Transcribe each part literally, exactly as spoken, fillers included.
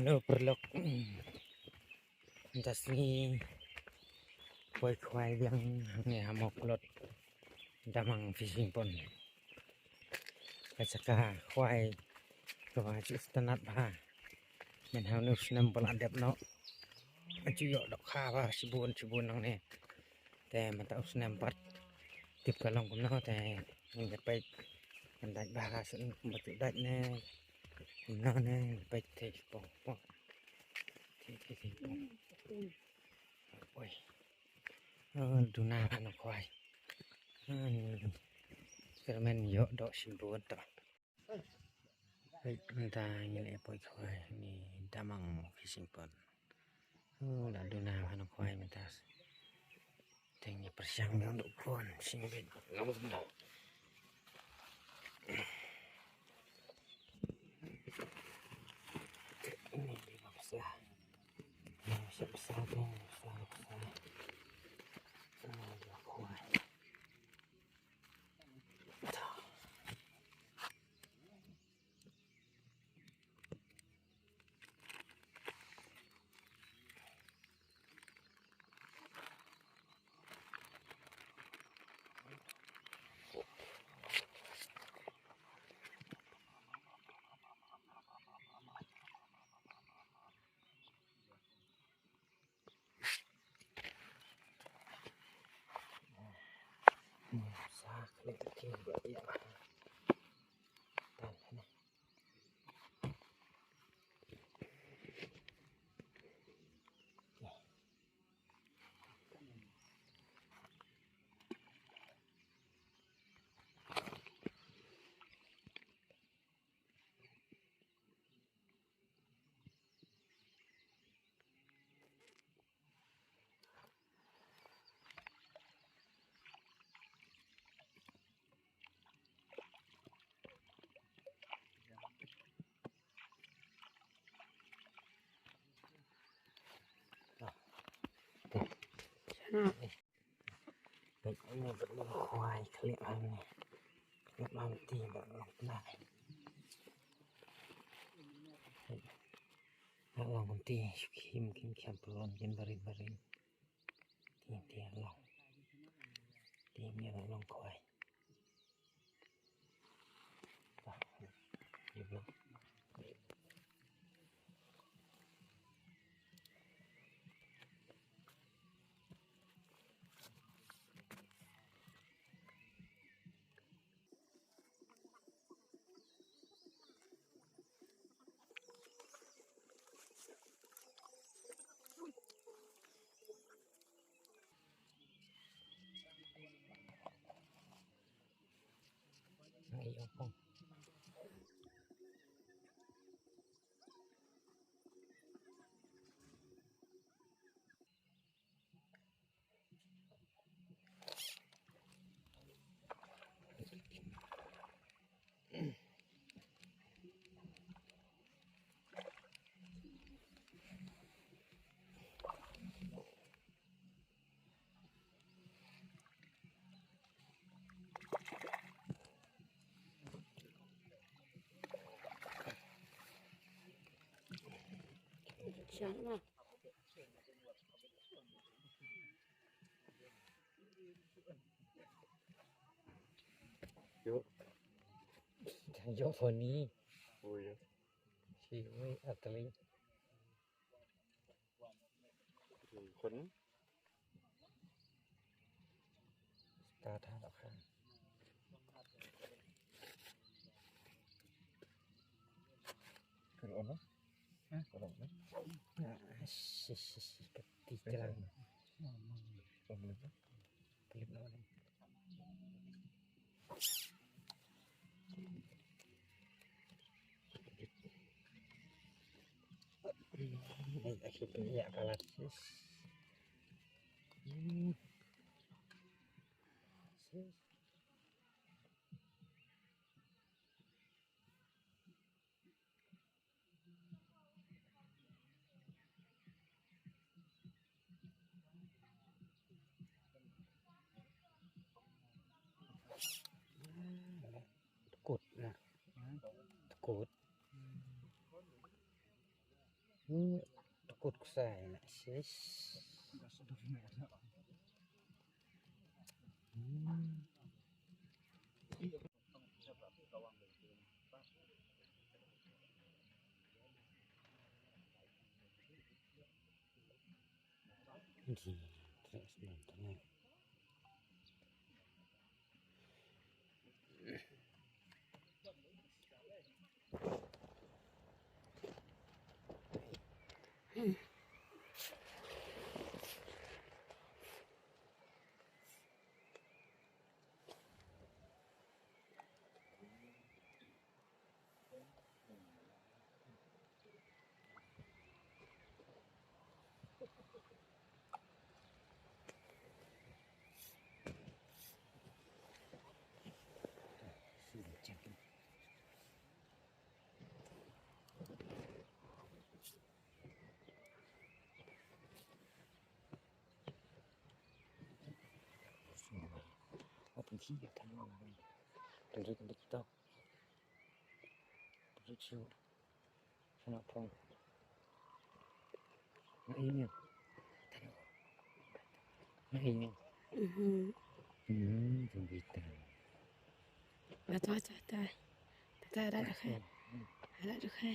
Hello paralok. Mynta sngi poi khwai biang hangne ha Mawklot Damang Fishing Pond. Ka jaka khwai kaba ju sngewtynnat bha. Mynta ha une u snem ba la dep noh, ju ïoh dohkha bha shibun shibun nangne. Te mynta u snem pat tip ka long kumno te ngin ïa peit. Kan dait bha ka snem kumba ju dait ne kumno ne, ngin peit te pong pong. Te te te pong. Oi. Oh, duna bha nongkhwai. Hmm. Kyrmen ïoh doh shibun to. Hei, mynta ngi la poi khwai ni Damang Fishing Pond. Oh, la duna bha nongkhwai mynta. Te ngi pyrshang biang doh pond, shim beit long kumno. Ni di ba pisa. Ni pisa pisa ni, pisa pisa. Ah, la khwai. Peit, une bad long khwai, khlem hangne. Khlem hangtei bad long tnai. Bad long kumtei, shu khim khim kham pylon kin barit barit. Tei tei long. Tei mia bad long khwai. Yo. Yo, funny. Oh, iya. Si, ui, atling. Khun. Start ha doh kha. Khun on noh? Ha? Khun on noh? Ah, shi, shi, shi, ka ti jlang. Khun on noh? Clip noh. Ai, ai, ai, ya, kalat. Sis. Hmm. Sis. Tkut na. Tkut. Sai na sis. Hmm. Mhm. Hmm, computer. Ata, ata, ata. Ata, ata, ata. Ata, ata.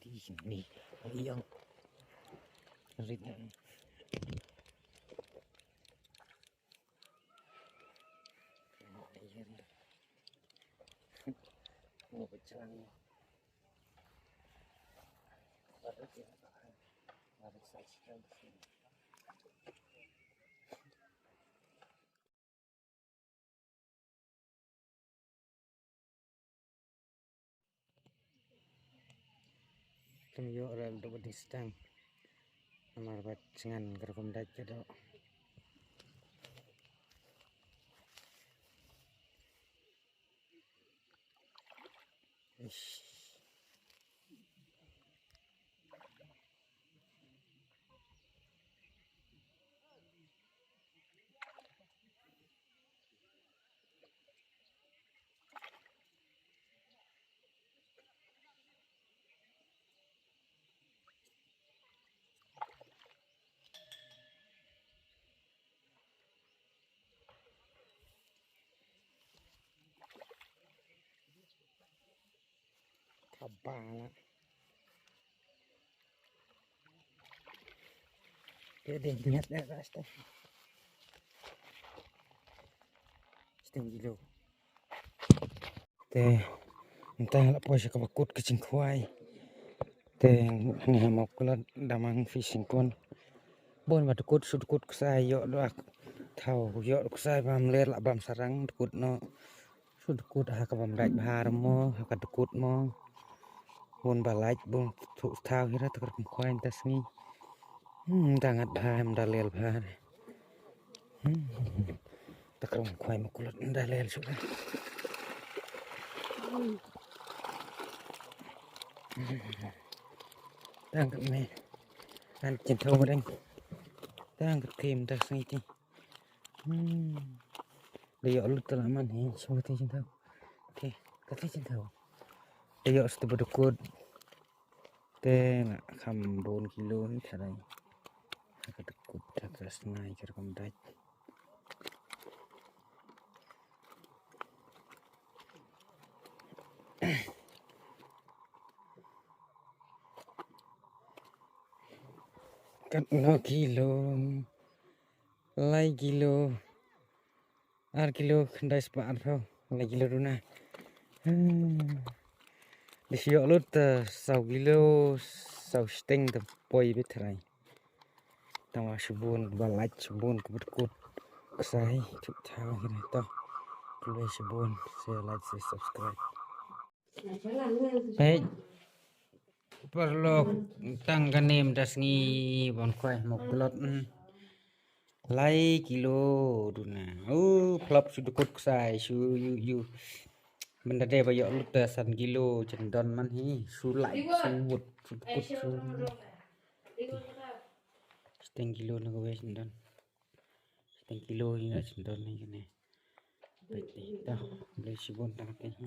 Di sini. Yang. Rit. Oh, pecah. Baru dia tahan. Baru saya sekarang di sini. Tang ïoh rel da ba distance. Namar ba thngan ka rukom dait ka doh. Ish. Kaba la. Te dei niat dei ba steng. Steng gilo. Te mynta la poi sha kaba kut ka jingkhwai. Te ngi ha Mawklet da mang fishing pond. Bun ba dkut, shu dkut ksai, ïoh da thaw, ïoh da ksai bam ler la bam sarang dkut noh. Shu dkut ha ka bam dait bha mo, ha ka dkut mo. Bun ba lait, bun thuh thaw hi ra, ta ka rukom khwai mynta sngi. Hmm, da ngat bha, da lel bha. Hmm. Ta ka rukom khwai Mawklet da lel shuh. Tang katne. Kan jin thaw mreng. Tang kat kim da sngi ti. Hmm. Da ïoh lut ta la man hi shu ti jin thaw. Ti, kati jin thaw. Da ïoh stu ba dkut. Te la kham bun kilo hi tharai. Ha ka dkut, ha ka snai, ka rukom dait. Katno kilo? Lai kilo. Ar kilo khyndai spah arphew. Lai kilo duna. Hmm. Dei shu ïoh lut, eh, saw kilo, saw shiteng te poi beit tharai. Tang wa shibun ba like, shibun kaba dkut. Ksai, thuh thaw hi to. Khublei shibun, share, like, share, subscribe. Hei. Paralok, tang kane mynta sngi ban khwai Mawklet. Lai kilo duna. Oh, phlop shu dukut ksai shu yu yu. Mynta dei ba ïoh lut te san kilo jendon man hi. Shu lai shu wut shu dukut shu. Shiteng kilo na kawei jendon. Shiteng kilo hi na jendon hi kane. Beti ta. Blei shibun ta kate hi.